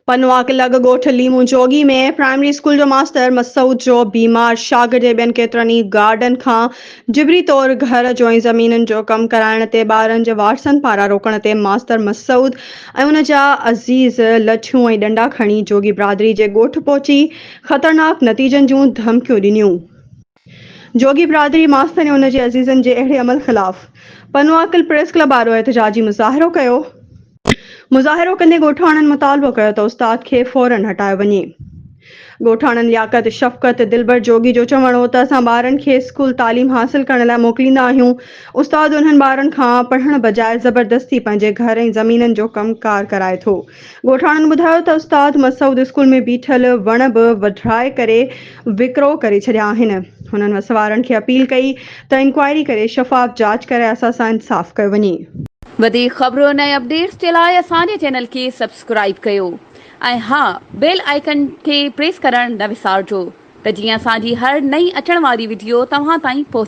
پنواڪ لڳ ڳوٺ ليمون جوڳي ۾ پرائمري اسڪول جو ماستر مسعود جو بيمار شاگرد ۽ ٻين ڪيترن ئي گارڊن کان جبري طور گهر جو ۽ زمينن جو ڪم ڪرائڻ تي ٻارن جي وارثن پاران روڪڻ تي ماستر مسعود ۽ ان جا عزيز لٺيون ۽ ڏنڊا کڻي جوڳي برادري جي ڳوٺ پهچي خطرناڪ نتيجن جون ڌمڪيون ڏنيون. جوڳي برادري ماستر ۽ ان جي عزيزن جي اهڙي عمل خلاف پنوعاقل پريس ڪلب آڏو احتجاجي مظاهرو ڪيو. مظاهرو ڪندي ڳوٺاڻن مطالبو ڪيو ته استاد کي فورن هٽايو وڃي. ڳوٺاڻن لياقت، شفقت، دلبر جوڳي جو چوڻ هو ته اسان ٻارن کي اسڪول تعليم حاصل ڪرڻ لاء موڪليندا آهيون، استاد انهن ٻارن کان پڙهڻ بجاء زبردستي پنهنجي گهر ۽ زمينن جو ڪم ڪار ڪرائي ٿو. ڳوٺاڻن ٻڌايو ته استاد مسعود اسڪول ۾ بيٺل وڻ به وڍرائي ڪري وڪرو ڪري ڇڏيا آهن. هنن وس وارن کي اپيل ڪئي ته انڪوائري ڪري شفاف جاچ ڪري اسان سان انصاف ڪيو وڃي. وڌيڪ خبرن ۽ اپڊيٽس جي لاء اسان جي چينل کي سبسڪرائيب ڪيو ۽ ها بيل آئيڪن کي پريس ڪرڻ نه وسارجو ته جيئن اسان جي هر نئين اچڻ واري وڊيو توهان تائين پهچي.